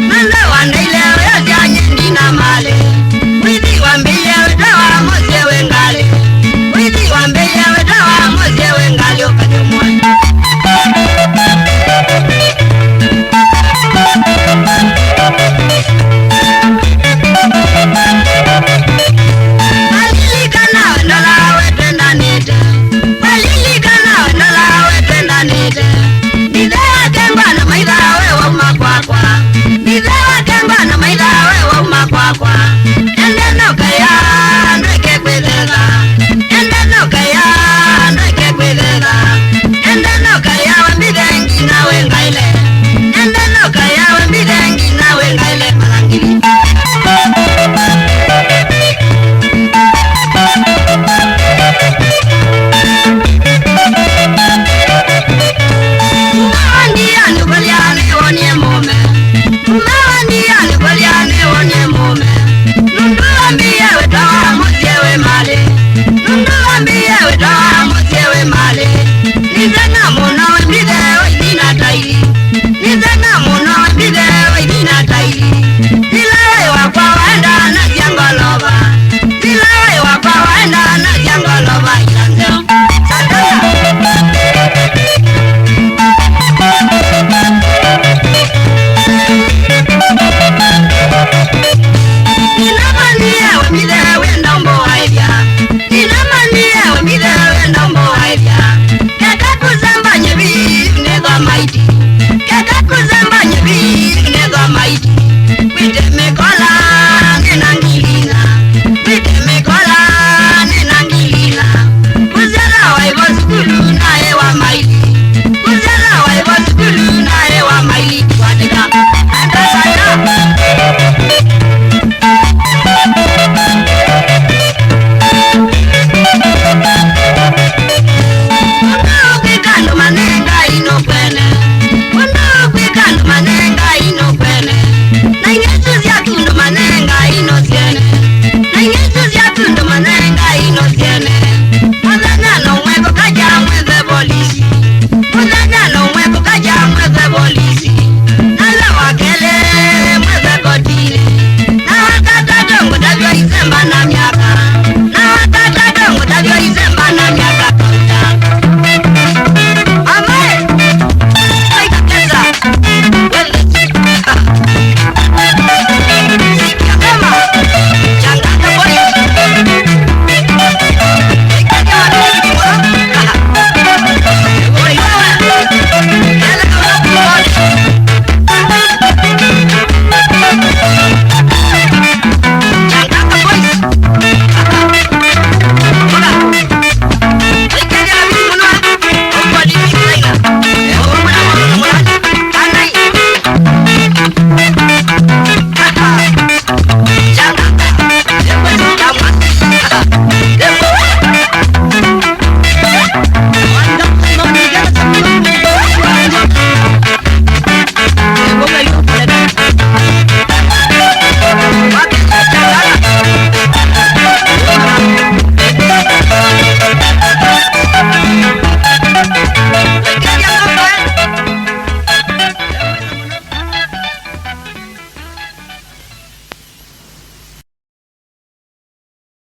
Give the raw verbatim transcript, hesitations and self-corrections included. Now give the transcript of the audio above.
Nũndũ wandeile ũyosya nyie ndina malĩ. Mwĩthi wambĩie wĩtawa Mũsyĩ wĩ ngalĩ. Mwĩthi wambĩie wĩtawa Mũsyĩ wĩ ngalĩ ũkathimwe. Alilikana ndola we twendanĩte. Walilikana ndola we twendanĩte. Mbithe wake ngwa na maitha we wauma kwakwa. Mbithe wake ngwa na maitha we wauma kwakwa. Ende nokaya ndwĩke kwĩthetha. Ende nokaya ndwĩke kwĩthetha. Ende nokaya we mbithe nginya wĩngaĩle. Ende nokaya we mbithe nginya wĩngaĩle malangili. Kuma wa ndiani ũkũlya nĩwonie mũũme. Kuma